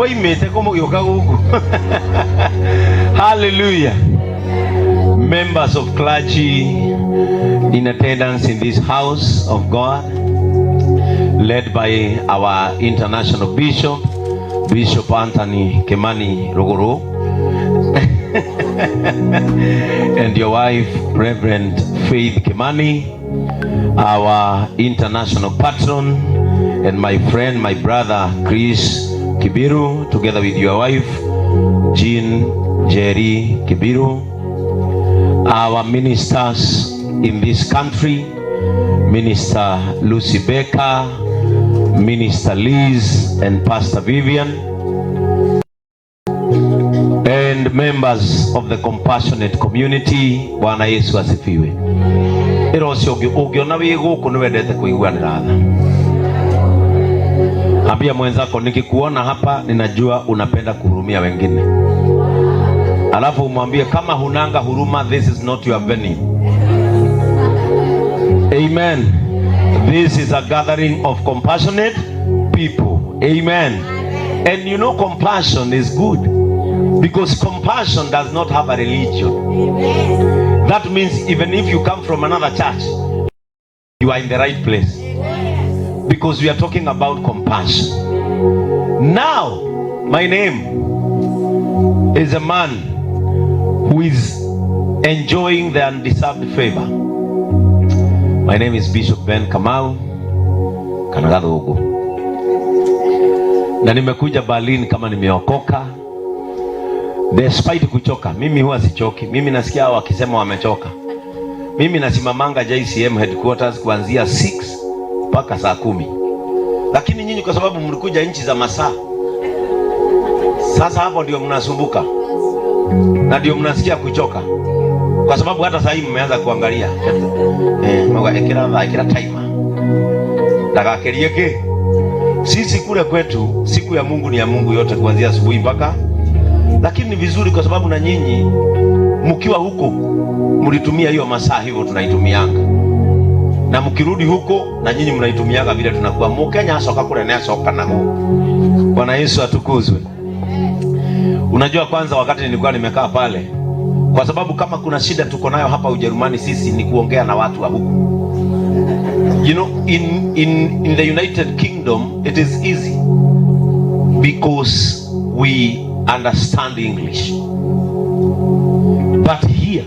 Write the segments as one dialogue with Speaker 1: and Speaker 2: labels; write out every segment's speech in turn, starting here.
Speaker 1: Mwoimĩte kũ mũgĩũka gũkũ? Hallelujah. Members of clergy in attendance in this house of God, led by our international bishop, Bishop Anthony Kimani Ruguru, and your wife, Reverend Faith Kimani, our international patron, and my friend, my brother, Chris Kibiru, together with your wife, Jean Jerry Kibiru, our ministers in this country, Minister Lucy Baker, Minister Liz, and Pastor Vivian, and members of the compassionate community. Bwana Yesu asifiwe. Ĩra ũcio ũngĩ, ũngĩona wĩ gũkũ nĩ wendete kũiguanĩra tha. Ambia mwenzako, nikikuona hapa ninajua unapenda kuhurumia wengine. Alafu umwambie kama hunanga huruma, this is not your venue. Amen. This is a gathering of compassionate people. Amen. And you know, compassion is good because compassion does not have a religion. That means even if you come from another church, you are in the right place because we are talking about compassion. Now, my name is a man who is enjoying the undeserved favor. My name is Bishop Ben Kamau kana Gathugu, na nimekuja Berlin kama nimeokoka, despite kuchoka. Mimi huwa sichoki. Mimi nasikia hao wakisema wamechoka. Mimi nasimamanga JCM headquarters kuanzia 6 mpaka saa 10, lakini nyinyi kwa sababu mlikuja nchi za masaa, sasa hapo ndio mnasumbuka na ndio mnasikia kuchoka, kwa sababu hata saa hii mmeanza kuangalia ĩkĩra thaa, ĩkĩra timer ndagakerie kĩ. Sisi kule kwetu siku ya Mungu ni ya Mungu yote kuanzia asubuhi mpaka, lakini ni vizuri kwa sababu na nyinyi mkiwa huko mlitumia hiyo masaa hivyo tunaitumianga, na mkirudi huko na nyinyi mnaitumianga vile tunakuwa. Mukenya acoka kule na acoka na huko. Bwana Yesu atukuzwe. Unajua, kwanza wakati nilikuwa nimekaa pale, kwa sababu kama kuna shida tuko nayo hapa Ujerumani sisi ni kuongea na watu wa huku. In the United Kingdom it is easy because we understand English. But here,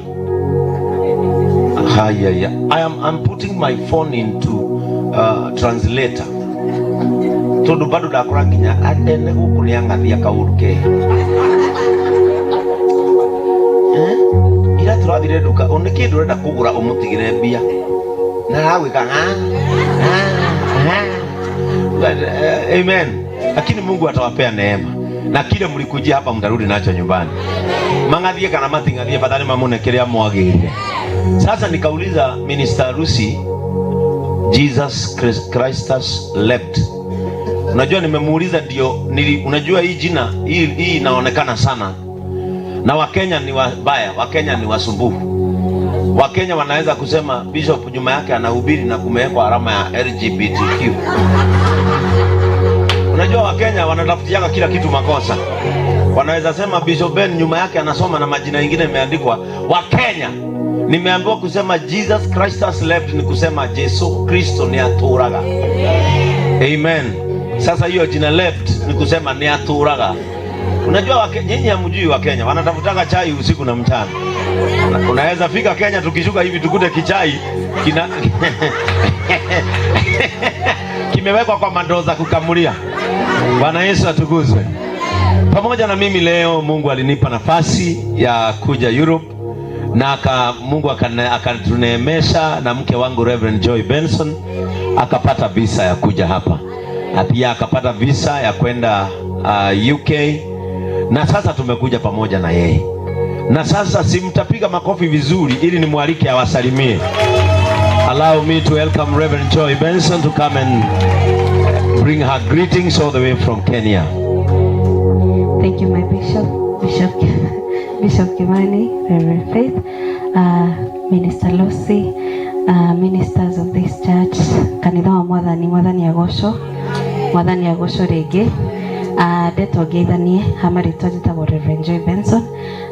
Speaker 1: ah, yeah. I'm putting my phone into translator tondu bado ndakora nginya ene guku nĩ ang'athia kaũndũ ke. Eh? Ira tũrathire nduka nĩ kĩndũ ũrenda kũgũra ũmũtigĩre mbia na aragwĩka "Ah, ah, ah." But, amen. Lakini Mungu atawapea neema na kile mlikujia hapa mtarudi nacho nyumbani, mang'athie kana mating'athie, fadhali mamune kĩrĩa mwagĩrire. Sasa nikauliza Minister Lucy, Jesus Christus lebt. Unajua nimemuuliza ndio unajua hii jina hii inaonekana sana na Wakenya ni wabaya, Wakenya ni wasumbufu. Wakenya wanaweza kusema Bishop nyuma yake anahubiri na kumewekwa alama ya LGBTQ. Unajua Wakenya wanatafutiaga kila kitu makosa. Wanaweza sema Bishop Ben nyuma yake anasoma na majina mengine imeandikwa Wakenya. Nimeambiwa kusema Jesus Christ lebt ni kusema Jesu Kristo ni aturaga. Amen. Sasa hiyo jina lebt ni kusema ni aturaga. Unajua nyinyi hamjui Wakenya wanatafutaga chai usiku na mchana. Unaweza fika Kenya tukishuka hivi tukute kichai kina kimewekwa kwa mandoo za kukamulia. Bwana Yesu atukuzwe. Pamoja na mimi leo Mungu alinipa nafasi ya kuja Europe na Mungu akatuneemesha na mke wangu Reverend Joy Benson akapata visa ya kuja hapa na pia akapata visa ya kwenda UK na sasa tumekuja pamoja na yeye. Na sasa simtapiga makofi vizuri ili nimwalike awasalimie. Allow me to welcome Reverend Joy Benson to come and bring her greetings all the way from Kenya.
Speaker 2: Thank you, my bishop, Bishop Kimani, Reverend Faith, Minister Lucy, ministers of this church, kanitha wa Mwathani, Mwathani agocwo, Mwathani agocwo rĩngĩ. Ndetwo ngeithanie ha marĩtwa, njĩtagwo Reverend Joy Benson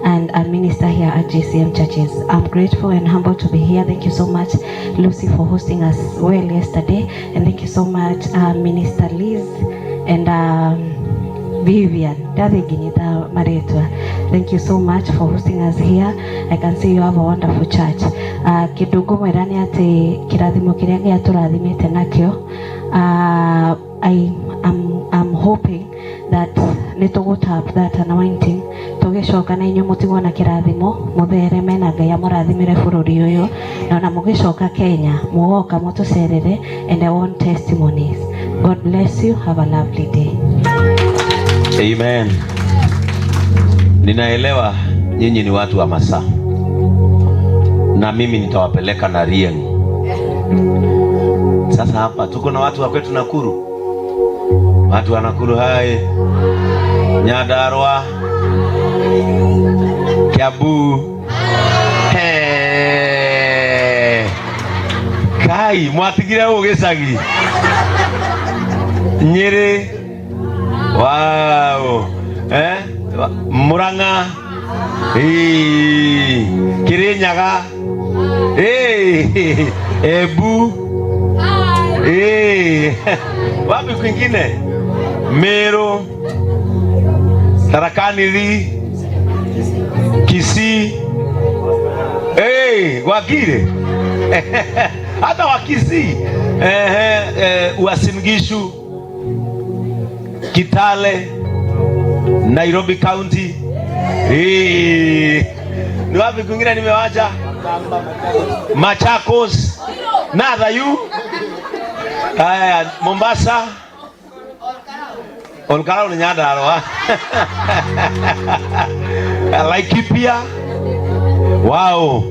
Speaker 2: and a minister here at JCM Churches. I'm grateful and humbled to be here. Thank you so much, Lucy, for hosting us well yesterday, and thank you so much, Minister Liz and Vivian. Ndathi nginyita marĩtwa. Thank you so much for hosting us here. I can see you have a wonderful church. Kĩndũ ngũmwĩra nĩ atĩ kĩrathimo kĩrĩa Ngai atũrathimĩte nakĩo, I'm hoping that nĩ tũgũ tap that anointing tũgĩcoka na inyuĩ mũtigwo na kĩrathimo mũthereme na Ngai amũrathimĩre bũrũri ũyũ, na ona mũgĩcoka Kenya mũgoka mũtũcerere, and I want testimonies. God bless you. Have a lovely day.
Speaker 1: Amen. Ninaelewa nyinyi ni watu wa masaa na mimi nitawapeleka na Rieng. Sasa hapa tuko na watu wa kwetu Nakuru, watu wa Nakuru hai, Nyandarua, Kiambu. Hey. Kai mwatigire ũ gĩcagi Nyĩrĩ. Wow. Eh? Murang'a. Eh. Kirinyaga. Eh. Embu. Eh. Wapi kwingine? Meru. Tharaka Nithi. Kisii. Eh, Gwakire. Hata wa Kisii. Eh, eh, Uasin Gishu. Kitale, Nairobi County. Eh, ni wapi kwingine nimewacha? Machakos, Nadhayu. Haya, Mombasa. Olkarau ni Nyandarua. Laikipia. Wow.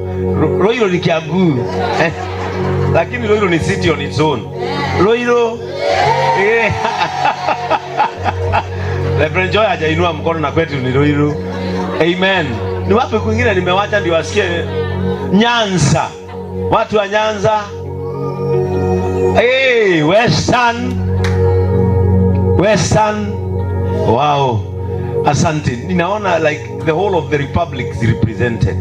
Speaker 1: Ruiru ni Kiambu. Eh, lakini Ruiru ni city on its own. Ruiru. Eh. Reverend Joy hajainua mkono na kwetu ni Ruiru. Amen. Ni wapi kwingine nimewacha ndio wasikie? Nyanza. Watu wa Nyanza. Hey, Western. Western. Wow. Asante. Ninaona like the whole of the republic is represented.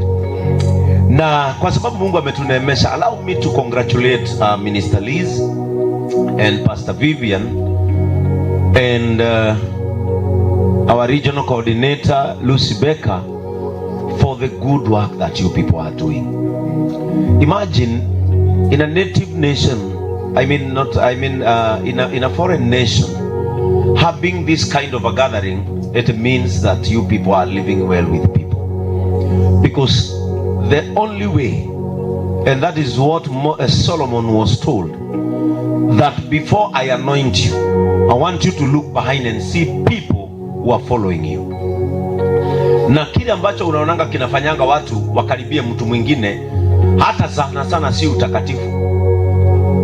Speaker 1: Na kwa sababu Mungu ametuneemesha, allow me to congratulate Minister Liz and Pastor Vivian and our regional coordinator Lucy Becker for the good work that you people are doing. Imagine in a native nation, I mean not, I mean in a foreign nation, having this kind of a gathering, it means that you people are living well with people. Because the only way, and that is what Solomon was told, that before I anoint you, I want you to look behind and see people who are following you. Na kile ambacho unaonanga kinafanyanga watu wakaribie mtu mwingine, hata sana sana si utakatifu,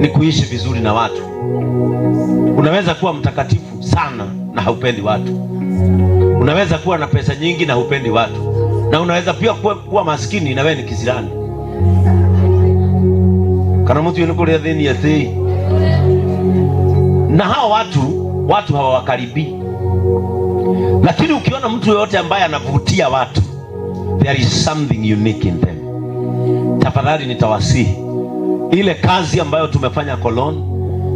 Speaker 1: ni kuishi vizuri na watu. Unaweza kuwa mtakatifu sana na haupendi watu. Unaweza kuwa na pesa nyingi na hupendi watu, na unaweza pia kuwa maskini na wewe ni kisirani kana mtu ni kuria thini ati na hawa watu hawawakaribii. Lakini ukiona mtu yoyote ambaye anavutia watu, there is something unique in them. Tafadhali nitawasihi, ile kazi ambayo tumefanya Cologne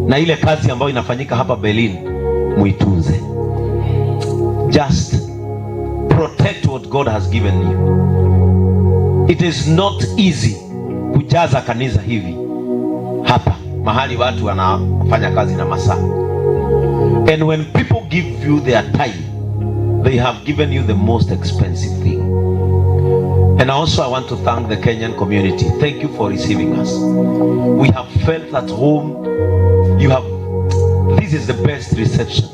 Speaker 1: na ile kazi ambayo inafanyika hapa Berlin, muitunze. Just protect what God has given you. It is not easy kujaza kanisa hivi hapa mahali watu wanafanya kazi na masaa. And when people give you their time, they have given you the most expensive thing. And also I want to thank the Kenyan community. Thank you for receiving us. We have felt at home. You have this is the best reception.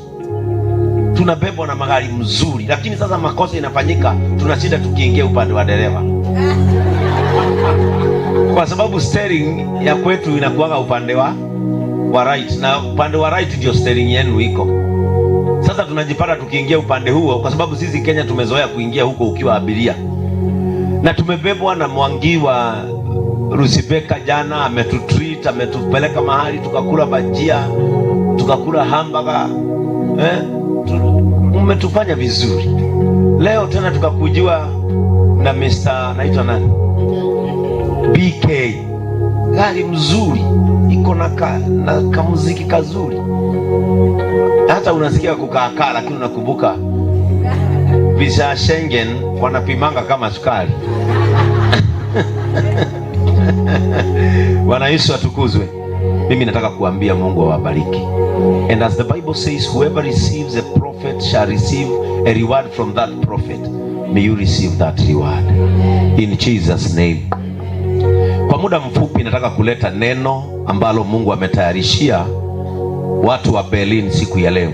Speaker 1: Tunabebwa na magari mzuri, lakini sasa makosa inafanyika, tunashinda tukiingia upande wa dereva kwa sababu steering ya kwetu inakuwaga upande wa right, na upande wa right ndio steering yenu iko. Sasa tunajipata tukiingia upande huo, kwa sababu sisi Kenya tumezoea kuingia huko ukiwa abiria, na tumebebwa na Mwangi wa Rusibeka jana, ametutreat, ametupeleka mahali tukakula bajia, tukakula hamburger, eh? Mmetufanya vizuri. Leo tena tukakujiwa na Mr. naitwa nani? BK. Gari mzuri iko na kamuziki kazuri, hata unasikia kukaakaa, lakini unakumbuka visa ya Schengen wanapimanga kama sukari. Bwana Yesu atukuzwe. Mimi nataka kuambia Mungu awabariki. And as the Bible says, whoever receives a prophet shall receive a reward from that prophet. May you receive that reward in Jesus name. Kwa muda mfupi nataka kuleta neno ambalo Mungu ametayarishia watu wa Berlin siku ya leo.